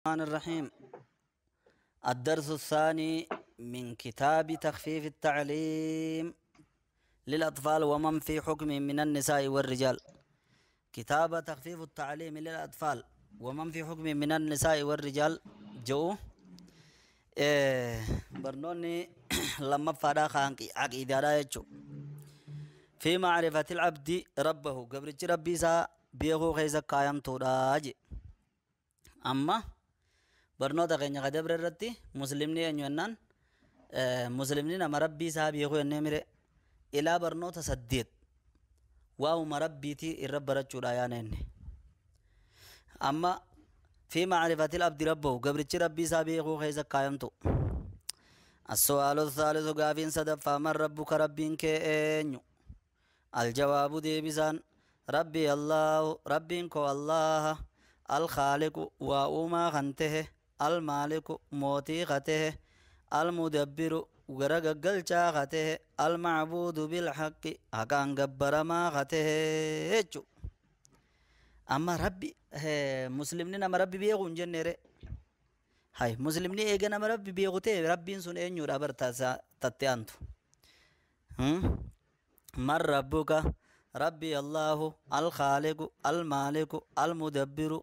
الرحمن الرحيم. الدرس الثاني من كتاب تخفيف التعليم للأطفال ومن في حكم من النساء والرجال. كتاب تخفيف التعليم للأطفال ومن في حكم من النساء والرجال جو برنوني لما فدا عقيدة يجو في معرفة العبد ربه قبل ربي سا بيغو خيزا قايم توراجي. أما برنوتا keenya ka dabre irratti muslimni eenyu jennaan muslimni nama rabbii isaa beeku jennee mire ilaa barnoota 8 waa'uma rabbiitii irra barachuudha yaana inni. Amma fi macrifatil abdi rabbahu gabrichi rabbii isaa beekuu keessa kaayamtu. السؤال الثالث gaafiin sadaffaa man rabbuka rabbiin kee eenyu? Aljawaabu deebisaan rabbii Allahu rabbiin koo Allaha الخالق وأوما خنته المالك موتي خته المدبر غرغلچا خته المعبود بالحق حقان غبر ما خته. أما ربي مسلمني نما ربي بيغون جنره هاي مسلمني ايغا نما ربي بيغوته ربين سن انيو رابر تاتيانتو. من ربك؟ ربي الله الخالق المالك المدبر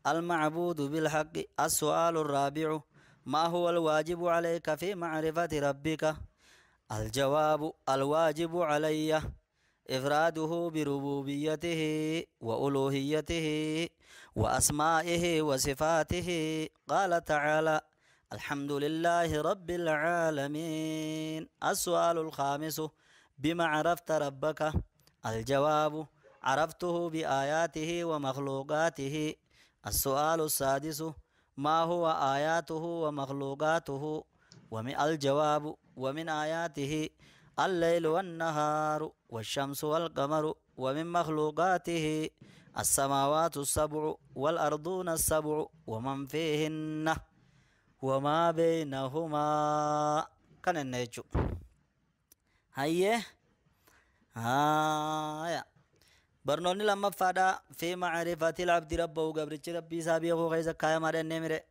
المعبود بالحق. السؤال الرابع ما هو الواجب عليك في معرفة ربك؟ الجواب الواجب علي إفراده بربوبيته وألوهيته وأسمائه وصفاته. قال تعالى الحمد لله رب العالمين. السؤال الخامس بما عرفت ربك؟ الجواب عرفته بآياته ومخلوقاته. السؤال السادس ما هو آياته ومخلوقاته؟ الجواب ومن آياته الليل والنهار والشمس والقمر ومن مخلوقاته السماوات السبع والأرضون السبع ومن فيهن وما بينهما. كان النجو هيا هايا برنوني لما فادا في معرفة العبد ربه قبرتش ربي سابيه خيزا كايا مارين نمره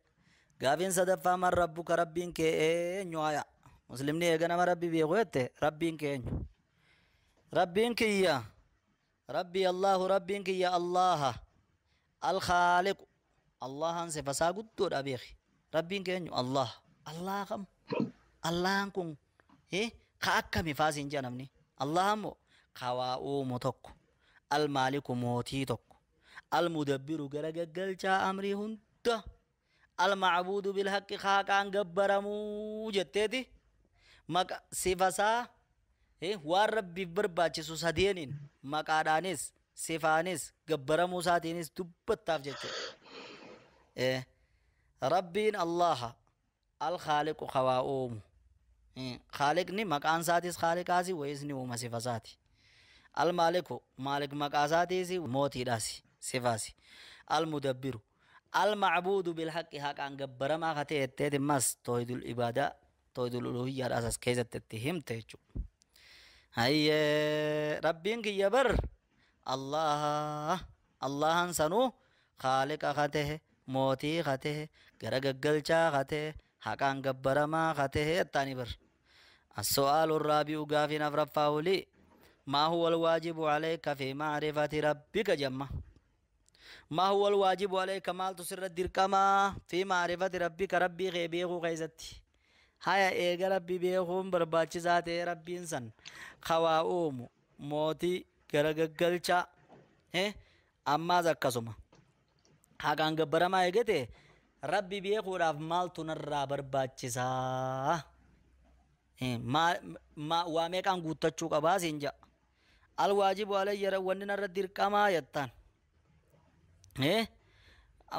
قافين صدفا من ربك ربين كي انيو. مسلمني ايغانا ما ربي بيغو ربين كي انيو ربين كي يا ربي الله ربين كي يا الله الخالق الله انسي فسا قدور أبيخي ربين كي انيو الله الله خم الله كن ايه خاكمي فاسين جانمني الله مو خوا أومو المالك موتي توك المدبر غرغلچا أمري هندا المعبود بالحق خاقان غبرمو جتتي مك صفاسا إيه والرب برباچسو سدينين مقادانيس صفانيس غبرمو ساتينيس دبتاف جت إيه ربين الله الخالق خوا أومو خالقني مكان ساتيس خالقاسي ويسني وما صفاساتي المالك مالك مقاساتي موتي داسي صفاسي المدبر المعبود بالحق حق ان غبر ما خته تمس توحيد العباده توحيد الالوهيه اساس كيزت تتهم تيجو هي ربين يبر الله الله سنو خالق خته موتي خته غرغلچا خته حق ان غبر ما خته تاني بر. السؤال الرابع غافين افرفاولي ما هو الواجب عليك في معرفة ربك جمّا؟ ما هو الواجب عليك مال تسر الدركما في معرفة ربك ربي غيبيه غيزتي هيا إيغا ربي بيغم برباچ ذاتي ربي إنسان خوا أومو موتي غرغلچا إيه أما زكسوما هاغان غبرما إيغتي ربي بيغو راف مال تنرى برباچ سا إيه ما وامي كان غوتچو قبا الواجب علي ونن الردير كما يتان إيه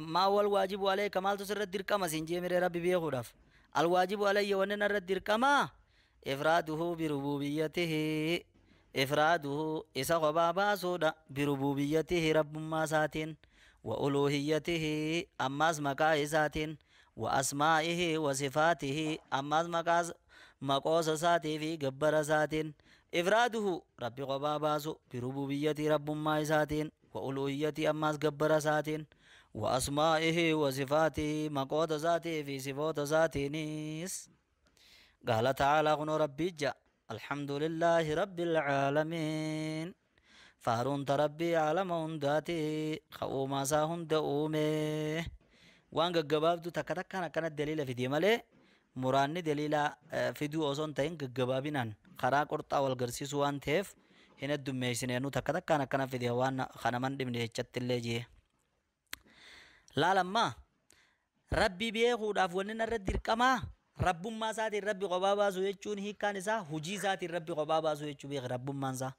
ما هو الواجب عليك مال تسر الدير كما سنجي مير ربي بيغرف الواجب علي ونن الردير كما إفراده بربوبيته إفراده إسا غبابا سودا بربوبيته رب ما ساتين وألوهيته أماز مكا وأسمائه وصفاته أماز مكاز مقوس ساتي في جبر ساتين إفراده ربي غباباسو بربوبية رب ما ساتين وألوهية أماز جبر ساتين وأسمائه وصفاته مقود ذاته في صفات ذاته نيس. قال تعالى غنو ربي جاء الحمد لله رب العالمين فارون تربي عالم هنداتي خوما ساهن دؤومه وان قبابدو تكتكنا كانت دليل في ديمالي muraanni daliila fiduu osoo hin ta'in gaggabaabinaan karaa qorxaa wal garsiisuu waan ta'eef hin heddummeessineennu takka takkaan akkana fide waan kanaman dhibne jechatti illee jee. Laalammaa rabbi beekuudhaaf wanni narra dirqamaa rabbummaa isaatiin rabbi kophaa baasu jechuun hiikkaan isaa hujii isaatiin rabbi kophaa baasu jechuu beeka rabbummaan isaa.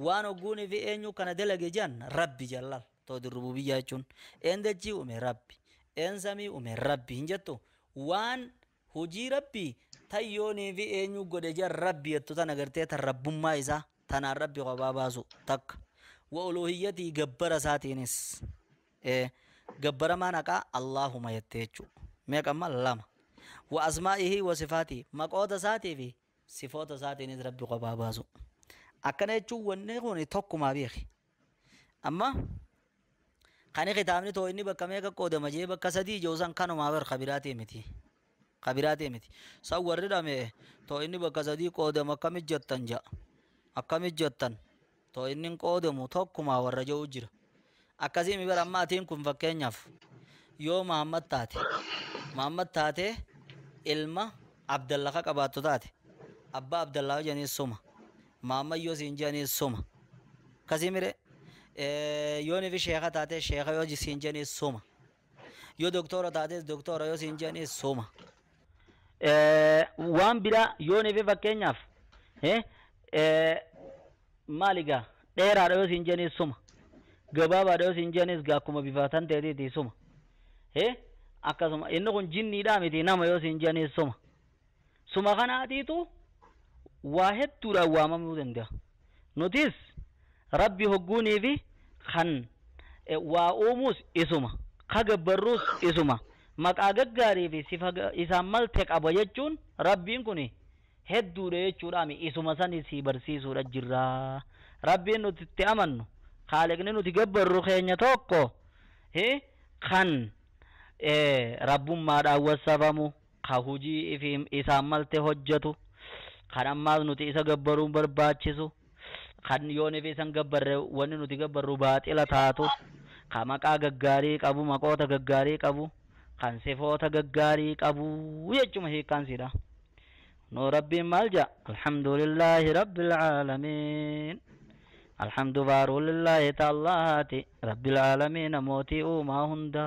Waan hogguunii fi eenyu kana dalage jedhan rabbi jallal toodi rububiyyaa jechuun een dachii uume rabbi een samii uume rabbi hin jettu. Waan hojii rabbii tayyoonii fi eenyu godhe jedhan rabbi jettu tana gartee tan rabbummaa isaa tanaan rabbi kophaa baasu takka. Wa uluhiyyatii gabbara isaatiinis gabbaramaan haqaa Allaahuma jettee jechuudha. Meeqa amma lama. Wa asmaa'ihii wa sifaatii maqoota isaatii fi sifoota isaatiinis rabbi kophaa baasu. Akkana jechuun wanni kun tokkumaa beeki. Amma kani kitaabni too inni bakka meeqa qoodama jee bakka sadii jiru san kanumaa bar kabiraatii miti. Kabiraatii miti. San warri dhame too inni bakka sadii qoodama akkamit jettan ja'a. Akkamit jettan too inni hin qoodamu tokkumaa warra jiru jira. Akkasii mi bara amma atiin kun fakkeenyaaf yoo Mahammad taate Mahammad taate ilma Abdallaa ka qabaattu taate abbaa Abdallaa jedhanii suma Mahammad yoo siin jedhanii suma akkasii mire yoo nifi sheeka taate sheeka yoo siin jedhanii suma yoo doktora taates doktora yoo siin jedhanii suma waan biraa yoo nifi fakkeenyaaf maaligaa dheeraadha yoo siin jedhanii suma gabaabaadha yoo siin jedhanis gaa akkuma bifaatan ta'eeti suma akkasuma inni kun jinniidhaa miti nama yoo siin jedhanis suma suma kanaatiitu waa hedduudhaan waamamuu danda'a. Nutis rabbi hogguunii fi kan waa uumuus isuma ka gabbarruus isuma maqaa gaggaarii fi sifa isaan malte qaba jechuun rabbiin kun hedduudha jechuudhaami isuma san si barsiisuudha jirra. Rabbiin nuti itti amannu Khaliqni nuti gabbarru keenya tokko kan rabbummaadhaan wasafamu ka hujii isaan malte hojjetu kan ammaas nuti isa gabbaruun barbaachisu kan yoon fi isan gabbarre wanni nuti gabbarru baaxila taatu ka maqaa gaggaarii qabu maqoota gaggaarii qabu kan sifoota gaggaarii qabu jechuma hiikkaan siidha. Noo rabbiin maal jedha alhamdulillaahi rabbil aalamiin. الحمد بارو لله تعالى رب العالمين موتي وما هندا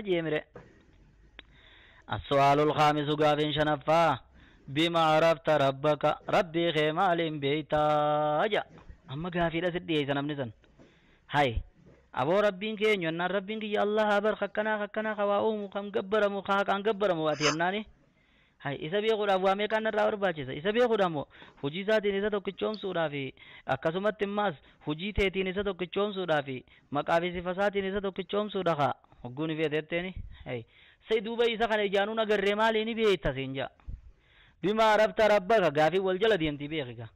جمر. السؤال الخامس قافين شنفا بما عرفت ربك ربي خمال بيتا جا أما قافي لا سدي سنم نسن هاي أبو ربين كين ينا ربين كي الله أبر خكنا خكنا خواهم خم جبر مخا كان جبر مواتي الناني Hai isa beekuudhaaf waa meeqaan irraa barbaachisa isa beekuudhaaf moo hojii isaatiin isa tokkichoomsuudhaaf akkasumatti immaas hojii teetiin isa tokkichoomsuudhaaf maqaa fi sifa isaatiin isa tokkichoomsuudha kaa hogguun feetetteeni hai sai duuba isa kana ijaanuun agarree maaliin beekta siin jaa bimaa arabta rabbaka gaafii wal jala deemti beekiga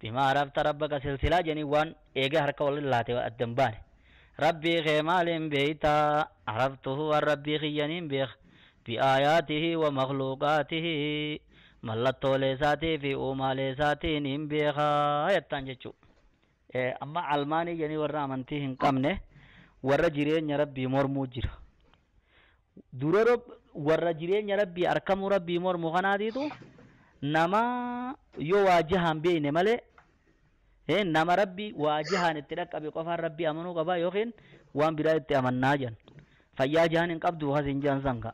bimaa arabta rabbaka silsilaa jedhanii waan eega harka wal laate addan baane rabbii kee maaliin beekta arabtuhu waan rabbii kiyyaniin beeka بآياته ومخلوقاته ملتو لساتي في أوما لساتي نمبيخا يتان جچو أما علماني جني ورا أمنتي هنقمنه ورا جيرين ربي مرمو جرا دور رب ورا جيرين ربي أركم ربي مرمو خناديتو نما يو واجهان بين ملي نما ربي واجهان اتلك أبي قفار ربي أمنو قبا يوخين وان برايت أمن ناجن فيا جهان انقبضو خزين جان سنگا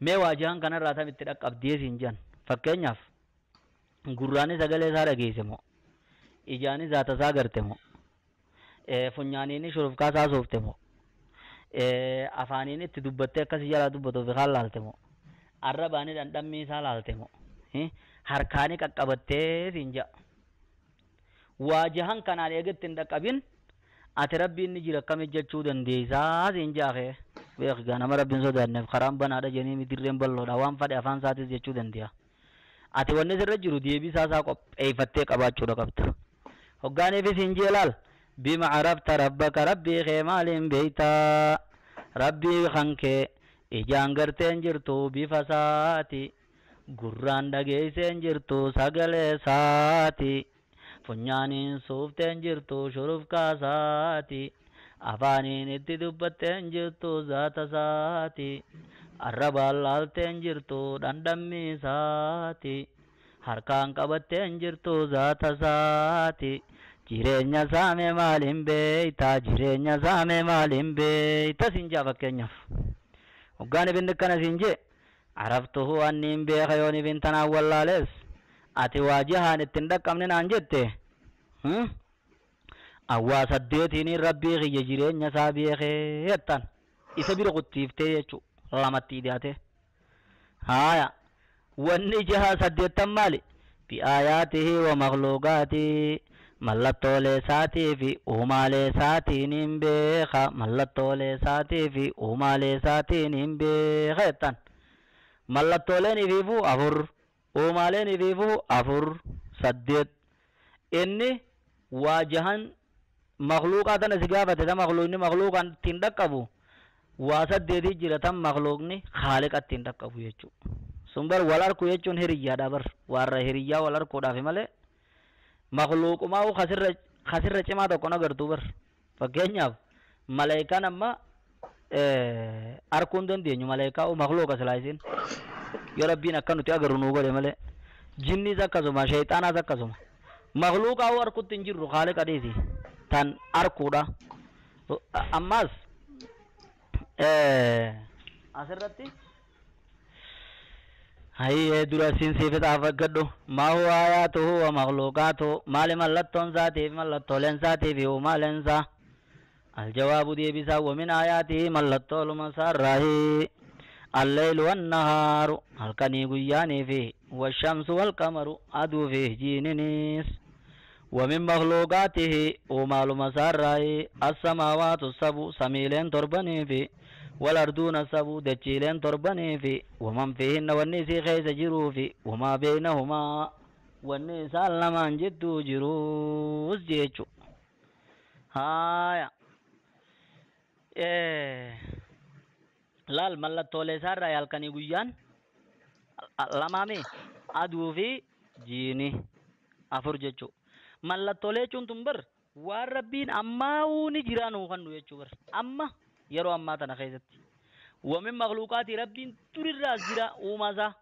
mee waajahan kanarraa tam itti dhaqqabdee siin jedhan fakkeenyaaf gurraanis sagalee isaa dhageesse moo ijaanis zaata isaa garte moo funyaaniin shurufkaa isaa soofte moo afaaniin itti dubbattee akkasii jalaa dubbatuuf kaan laalte moo arrabaanii dhandhammii isaa laalte moo harkaanii qaqqabattee siin jedha waajahan kanaan eegatti hin dhaqqabin ati rabbiin ni jira akkamit jechuu dandeessaa siin jedha beekaa nama rabbiin sodaanneef karaan banaadha jedhanii dirreen bal'oodha waan fadhe afaan isaatis jechuu danda'a. Ati wanni sirra jiru deebii isaa isaa qopheeffattee qabaachuudha qabda. Hoggaaniifis hin jeelaal Bima carafta rabbaka, rabbii kee maaliin beeytaa? Rabbii kan kee ijaan garteen jirtu bifa isaati, gurraan dhageesseen jirtu sagalee isaati, funyaaniin suufteen jirtu shurufkaa isaati, afaaniin itti dubbatteen jirtu zaata isaati, arrabaan laalteen jirtu dhandhammii isaati, harkaan qabatteen jirtu zaata isaati. Jireenya saame maaliin beeyta? Jireenya saame maaliin beeyta siin jaa. Fakkeenyaaf hoggaan ibin akkana siin jee, araftuhu anniin beeka. Yoon ibin tanaan wallaalees ati waa jahaan ittiin dhaqqabne naan jette, awwaa saddeetiiniin rabbii kiyya jireenya isaa beekee jettan, isa bira quttiiftee jechuu lamatti hidhaate. Haaya, wanni jaha saddeettan maali? Bi'aayaatihi wa makhluuqaatii, mallattoolee isaatii fi uumaalee isaatiin hin beeka, mallattoolee isaatii fi uumaalee isaatiin hin beeka jettan. Mallattooleen ifiifuu afur, uumaaleen ifiifuu afur, saddeet. Inni waa jahan makluuqaa tana si gaafate, ta makluuqni makluuqaan ittiin dhaqqabu waa saddeetii jira, tan makluuqni haaliqa ittiin dhaqqabu jechuu. Sun bar wal arku jechuun hiriyyaadha bar, warra hiriyyaa wal arkuudhaaf malee makluuqumaa kasirra cimaa tokko agartuu bar. Fakkeenyaaf maleekaan amma arkuu hin dandeenyu, maleekaa makluuqa silaa isin yoo rabbiin akka nuti agarru nuu godhe malee. Jinnis akkasuma, sheexaanaas akkasuma, makluuqaa arkutti hin jirru, haaliqa dhiisi tan arkuudha. Ammaas asirratti hayyee dura siin siif gadhu, maa huwa aayaatuhu wa makhluuqaatuhu, maali mallattoon isaatii fi mallattooleen isaatii fi uumaaleen isaa? Aljawaabu, deebisaa, wa min aayaatihi, mallattooluma isaarraahi, alleylu wannahaaru, halkanii guyyaanii fi washamsu walqamaru, aduu fi jiininiis. ومن مخلوقاته، ومالuma isaarraahi, السماوات السبع، samiileen torbanii fi والأرضون السبع، dachiileen torbanii fi ومن فيهن، wanni isii keessa jiruu fi وما بينهما، wanni isaan lamaan jidduu jiruus jechu. Haya, laal, mallattoolee isaarraa halkanii guyyaan lamaami, aduu fi jiini, afur jechuu. Mallattoolee jechuun tun bar waan rabbiin ammaa'uu ni jira nuu kannu jechuu bar, amma yeroo ammaa tana keessatti. ومن مخلوقاته, rabbiin durirraas jira. Uumaa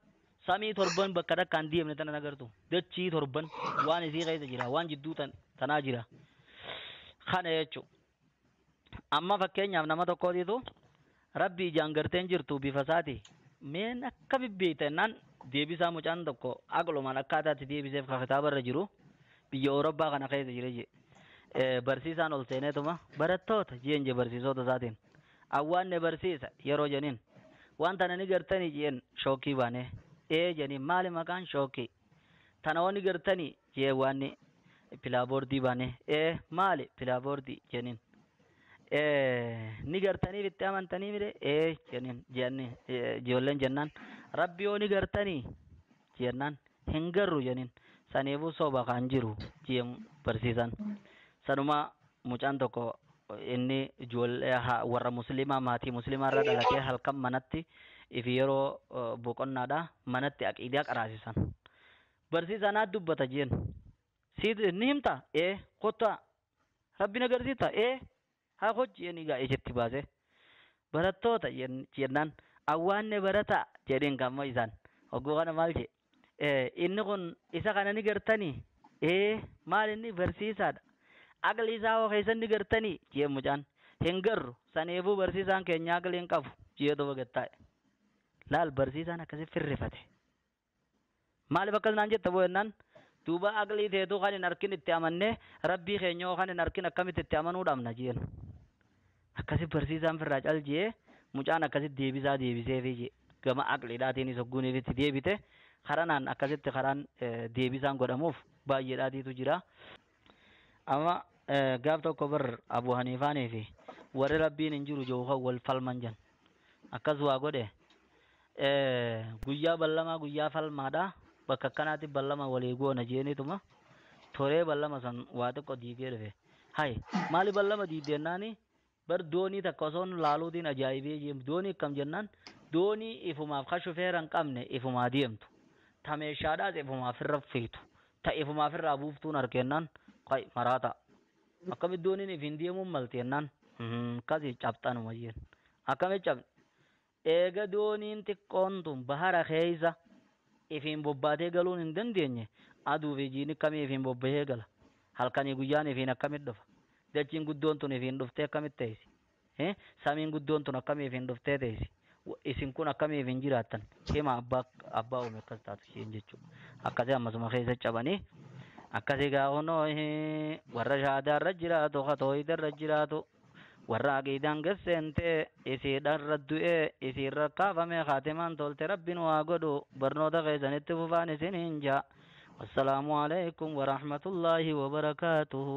samii torban bakka takkaan deemne tana agartu, dachii torban, waan isii keessa jira, waan jidduu tanaa jira kana jechuu. Amma fakkeenyaaf nama tokkootiitu rabbii ijaan garteen jirtu bifa isaati meen akka bibbeeyta jennaan, deebisaa mucaan tokko aqlumaan akkaataatti deebiseef ka kitaaba irra jiru, biyya Awurooppaa kana keessa jira je. Barsiisaan ol seeneetuma barattoota jeen je, barsiisota isaatiin awwaanne barsiisa yeroo jeniin, waan tana ni gartanii jeen, shookii baane, ee jeniin, maali maqaan shookii tana wani gartanii jee, waanni pilaaboordii baane, ee maali pilaaboordii jeniin, ni gartanii itti amantanii mire, ee jeniin jenni ijoolleen jennaan, rabbi yoo ni gartanii jennaan, hin garru jeniin, saniifuu soba kan jiru jee barsiisan. Sanuma mucaan tokko inni ijoollee warra musliimaa, maatii musliimaa irra dhalatee, halkan manatti ifi yeroo boqonnaadha manatti aqiidaa qaraasisan. Barsiisaa dubbata jeen, si ni himta, ee kottaa rabbi na agarsiista, ee haa hojii jeen, egaa ijatti baase barattoota jennaan, awwaanne barataa jedheen. Kammoo isaan hogguu kana maal jee, inni kun isa kana ni gartanii, ee maal inni barsiisaadha, aqli isaa hoo keessan ni gartanii jee, mucaan hin garru, saniifuu barsiisaan keenya aqli hin qabu jee duba gattaa'e. Laal, barsiisaan akkasi firrifate, maaliif akkas naan jetta boo jennaan, duuba aqlii teetuu kan hin arkin itti amannee, rabbii keenya hoo kan hin arkin akkamitti itti amanuu dhabna jeen. Akkasi barsiisaan firraa cal jee, mucaan akkasitti deebisaa deebiseefi jee, gama aqliidhaatiin hogguuniif itti deebite. Karanaan akkasitti karaan deebisaan godhamuuf baay'eedhaatiitu jira. Amma gaaf tokko bar Abu Haniifaanii fi warri rabbiin hin jiru jiru kan wal falman jan akkas waa godhe. Guyyaa ballamaa, guyyaa falmaadha, bakka akkanaatti ballama walii goona jeenituma toree, ballama san waa xiqqo diigee dhufe. Hay maali ballama diiddennaani bar doonii takka osoon laaluutiin ajaa'ibee jeem doonii akkam jennaan doonii ifumaaf ka shufeera hin qabne ifumaa deemtu ta meeshaadhaas ifumaaf irra feetu ta ifumaaf irraa buuftuun arkennaan kai maraata akkamitti dooniin ifin deemuun malte jennaan akkasii cabxanuma jeen akkamitti cabne eega dooniin xiqqoon tun bahara keeysa ifiin bobbaatee galuun hin dandeenye aduu fi jiini kamii ifiin bobbahee gala halkanii guyyaan ifiin akkamitti dhufa dachiin guddoon tun ifiin dhuftee akkamitti teessi samiin guddoon tun akkamii ifiin dhuftee teessi isin kun akkamii ifiin jiraattan hima abbaa abbaa uume akkas taatu isheen jechuudha akkasii ammasuma keessa cabanii akkasii gaa kunoo warra shahaadaarra jiraatu katooyidarra jiraatu warra aqiidaan gasseentee isiidharra du'ee isiirra kaafamee kaatimaan tolte rabbiin waa godhu barnoota keessanitti fufaan isiniin jaa. والسلام عليكم ورحمة الله وبركاته.